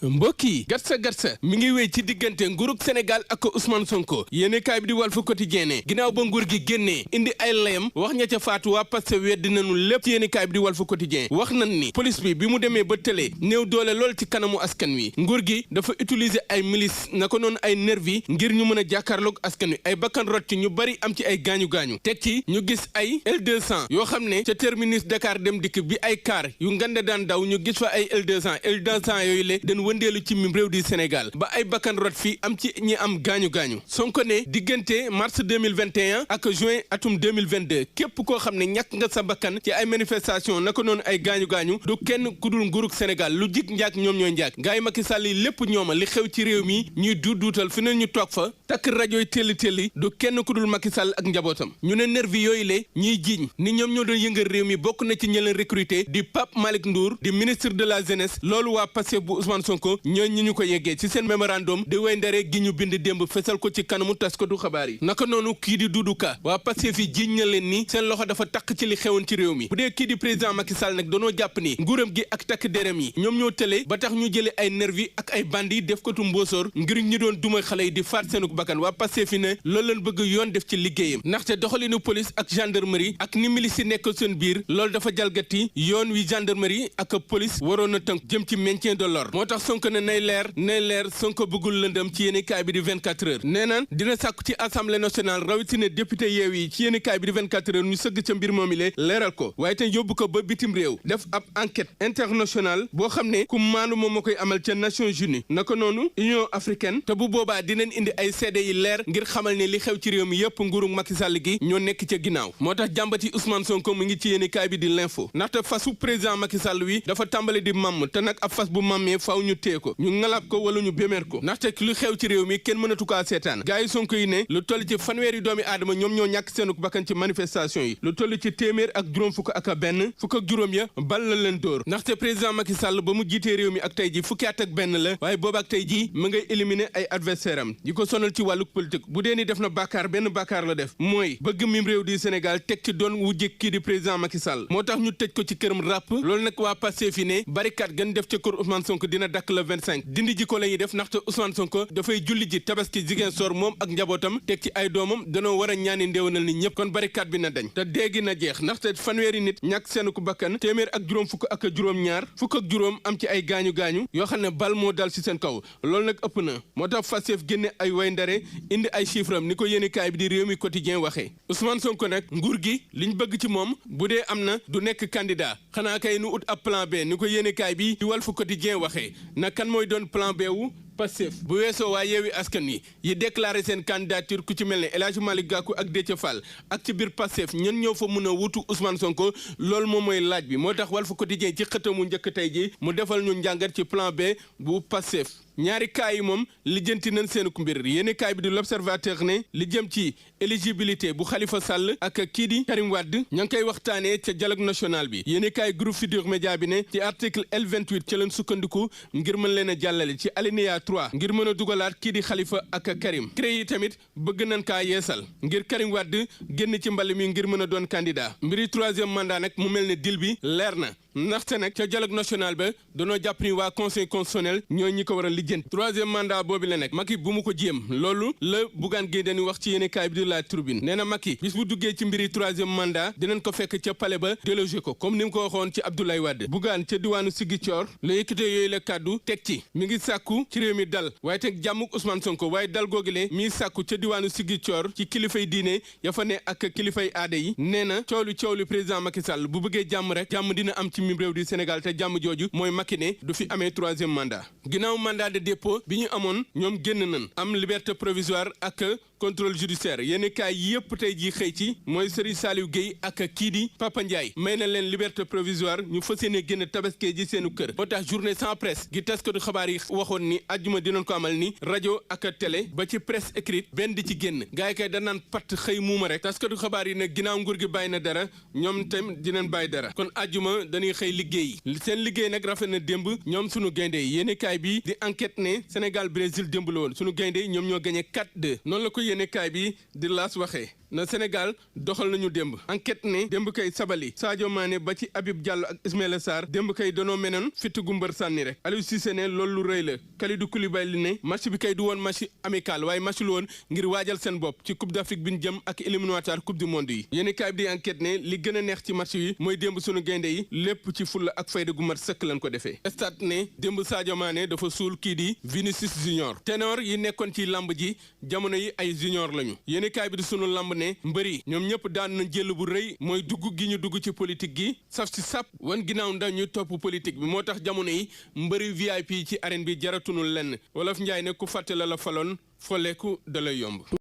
mbokk yi gatsa mi ngi wéy ci diggante nguurug Sénégal ak Ousmane Sonko yéenekaay bi di Walf Quotidien ne ginnaaw ba nguur gi génnee indi ay layam wax ña ca faatu waa Pastef weddi nañu lépp ci yéenekaay bi di Walf Quotidien wax nañ ni police bi mu demee ba tëlee néew doole lool ci kanamu askan wi nguur gi dafa utiliser ay milice na ko noonu ay nervi ngir ñu mën a jàkkaarloog askan wi ay bakkan rot ci ñu bari am ci ay gaañu-gaañu teg ci ñu gis ay L200 yoo xam ne ca terminus Dakar dem dikk bi ay car yu ngande daan daw ñu gis fa ay L200 yooyu le den wëndeelu ci mim réew di Sénégal ba ay bakkan rot fi am ci ñi am gaañu-gaañu Sonko ne diggante mars 2021 ak juin atum 2022 képp koo xam ne ñàkk nga sa bakkan ci ay manifestation naka noonu ay gaañu-gaañu du kenn ku dul nguurug Sénégal lu jig njaak ñoom ñooy njaak gaay Macky Sall yi lépp ñooma li xew ci réew mi ñuy duutal fi ne ñu toog fa takk rajoy telli du kenn ku dul Macky Sall ak njabootam ñu ne nervi yooyu le ñiy jiiñ ni ñoom ñoo doon yëngal réew mi bokk na ci ñi leen recruté di Pape Malick Ndour di ministre de la jeunesse loolu waa Pastef bu Ousmane Sonko ñoo ñi ñu ko yeggee ci seen mémorandum di way ndare gi ñu bind démb fesal ko ci kanamu taskatu xabaar yi naka noonu kii di Doudou Ka waa Pastef yi jiiñ na leen ni seen loxo dafa takk ci li xewoon ci réew mi bu dee kii di président Macky Sall nag doonoo jàpp ni nguuram gi ak takk derem yi ñoom ñoo tële ba tax ñu jële ay nervi ak ay bandi def ko tu mbóosóor ngir ñu doon duma xale yi di faat seenuk bakkan waa Pastef yi ne loolu leen bëgg yoon def ci liggéeyam ndaxte doxalinu police ak gendarmerie ak ni milice yi nekk seen biir loolu dafa jalgati yoon wi gendarmerie ak police waroon a tënk jëm ci maintien de l'ordre moo tax Sonko ne nay leer Sonko bëggul lëndëm ci yéenekaay bi di 24 heures nee na dina sàkku ci assemblée nationale rawatina député yeew yi ci yéenekaay bi di 24 heures ñu sëgg ca mbir moomi le leeral ko waaye te yóbbu ko ba bitim réew def ab enquête internationale boo xam ne ku maandu moom moo koy amal ca Nations Unies naka noonu Union africaine te bu boobaa dinañ indi ay seede yi leer ngir xamal ne li xew ci réew mi yëpp nguuru Macky Sall gi ñoo nekk ca ginnaaw moo tax jàmbati Ousmane Sonko mu ngi ci yéenekaay bi di l'info ndaxte fasu président Macky Sall wi dafa tàmbali di mamm te nag ab fas bu mammee faaw ñu téye ko ñu ngalab ko wala ñu béméer ko ndaxte lu xew ci réew mi kenn mënatu kaa seetaan gaay yi Sonko yi ne lu toll ci fanweeri doomi aadama ñoom ñoo ñàkk seenuk bakkan ci manifestation yi lu toll ci téeméer ak juróom fukk ak benn fukk ak juróom ya bal la leen dóor ndaxte président Macky Sall ba mu jiitee réew mi ak tey ji fukki at ak benn la waaye boobu ak tey ji mu ngay éliminer ay adversaire am yi ko sonal ci wàlluk politique bu dee ni def na bàkkaar benn bàkkaar la def mooy bëgg mim réew di Sénégal teg ci doon wu jëkk kii di président Macky Sall moo tax ñu tëj ko ci këram ràpp loolu nag waa Pastef fi ne barricade gën def ca kër Ousmane Sonko dina dakk le 25 dindi ji ko la ñuy def ndaxte Ousmane Sonko dafay julli ji tabaski Ziguinchor moom ak njabootam teg ci ay doomam danoo war a ñaani ndéwénal ni ñëpp kon barricade bi na dañ te déggi na jeex ndaxte fanweeri nit ñàkk seen ku bakkan téeméer ak juróom fukk ak juróom-ñaar fukk ak juróom am ci ay gaañu-gaañu yoo xam ne bal moo dal ci seen kaw loolu nag ëpp na moo tax Pastef génne ay way ndare indi ay chiffre am ni ko yéenekaay bi di réew mi quotidien waxee Ousmane Sonko nag nguur gi liñ bëgg ci moom bu dee am na du nekk candidat xanaa kay nu ut ab plan B ni ko yéenekaay bi di Walf Quotidien waxee na kan mooy doon plan B wu Pastef bu weesoo waa Yewwi Askan Wi yi déclaré seen candidature ku ci mel ne El Hadji Malick Gakou ak Déthié Fall ak ci biir Pastef ñen ñoo fa mën a wutu Ousmane Sonko loolu moom mooy laaj bi moo tax Walf Quotidien ci xëtamu njëkk tey ji mu defal ñu njàngat ci plan B bu Pastef ñaari kaay yi moom lijjanti nañ seen mbir yéeni kaay bi di l'Observateur ne li jëm ci éligibilité bu Khalifa Sall ak kii di Karim Wade ña ngi koy waxtaanee ca dialogue national bi yéeni kaay groupe Futurs Médias bi ne ci article L28 ca leen sukkandiku ngir mën leen a jàllale ci alinéa 3 ngir mën a dugalaat kii di Khalifa ak Karim CREI yi tamit bëgg nañ kaa yeesal ngir Karim Wade génn ci mbali mi ngir mën a doon candidat mbiri troisième mandat nag mu mel ne deal bi leer na ndaxte nag ca dialogue national ba danoo jàpp ni waa conseil constitutionnel ñoo ñi ko war a lijjanti troisième mandat boobu la nekk Macky bu mu ko jéem loolu la Bougane Gueye Dany wax ci yéene kaay bi di La Tribune nee na Macky bis bu duggee ci mbiri troisième mandat dinañ ko fekk ca palais ba déloger ko comme ni mu ko waxoon ci Abdoulaye Wade Bougane ca diwaanu Ziguinchor la yëkkate yooyu la kàddu teg ci mi ngi sàkku ci réew mi dal waaye teg jàmmuk Ousmane Sonko waaye dal googile mi ngi sàkku ca diwaanu Ziguinchor ci kilifay diine ya fa ne ak kilifay aada yi nee na coow li président Macky Sall bu bëggee jàmm rek jàmm dina am ci mim réew di Sénégal te jàmm jooju mooy Macky ne du fi amee troisième mandat ginnaaw mandat de dépôt bi ñu amoon ñoom génn nañ am liberté provisoire ak contrôle judiciaire yéen kaay yëpp tey jii xëy ci mooy Serigne Saliou Gueye ak kii di Papa Ndiaye may na leen liberté provisoire ñu fas yéene génn tabaski ji seenu kër moo tax journée sans presse gi taskatu xabaar yi waxoon ni ajjuma dinañ ko amal ni rajo ak télé ba ci presse écrite benn di ci génn gars yi kay danaan patt xëy muuma rek taskatu xabaar yi nag ginnaaw nguur gi bàyyi na dara ñoom tamit dinañ bàyyi dara kon ajjuma dañuy xëy liggéey seen liggéey nag rafet na démb ñoom sunu gaynde yi yéene kaay bi di enquête ne Sénégal Brésil démb la woon sunu gaynde yi ñoom ñoo gagné 4-2 noonu la ko yéene kaay bi di laas waxee na Sénégal doxal nañu démb enquête ne démb kay Sabali Sadio Mané ba ci Habib Diallo ak Ismaïla Sarr démb kay danoo menoon fitt gu mbër sànni rek Aliou Cissé ne loolu lu rëy la Kalidou Koulibaly ne match bi kay du woon match amical waaye match lu woon ngir waajal seen bopp ci coupe d'Afrique bi ñu jëm ak éliminatoire coupe du monde yi yéeni kaay bi di enquête ne li gën a neex ci match yi mooy démb sunu gaynde yi lépp ci fulla ak fayda gu mat sëkk lañ ko defee stade ne démb Sadio Mané dafa suul kii di Vinicius Junior ténor yi nekkoon ci lamb ji jamono yi ay junior lañu yéeni kaay bi di sunu lamb ne mbëri ñoom ñëpp daan na jël bu rëy mooy dugg gi ñu dugg ci politique gi saf si sap wan ginnaaw ndaw ñuy topp politique bi moo tax jamono yi mbëri VIP ci arène bi jaratunul lenn wolof njaay ne ku fàtte la faloon folleeku da lay yomb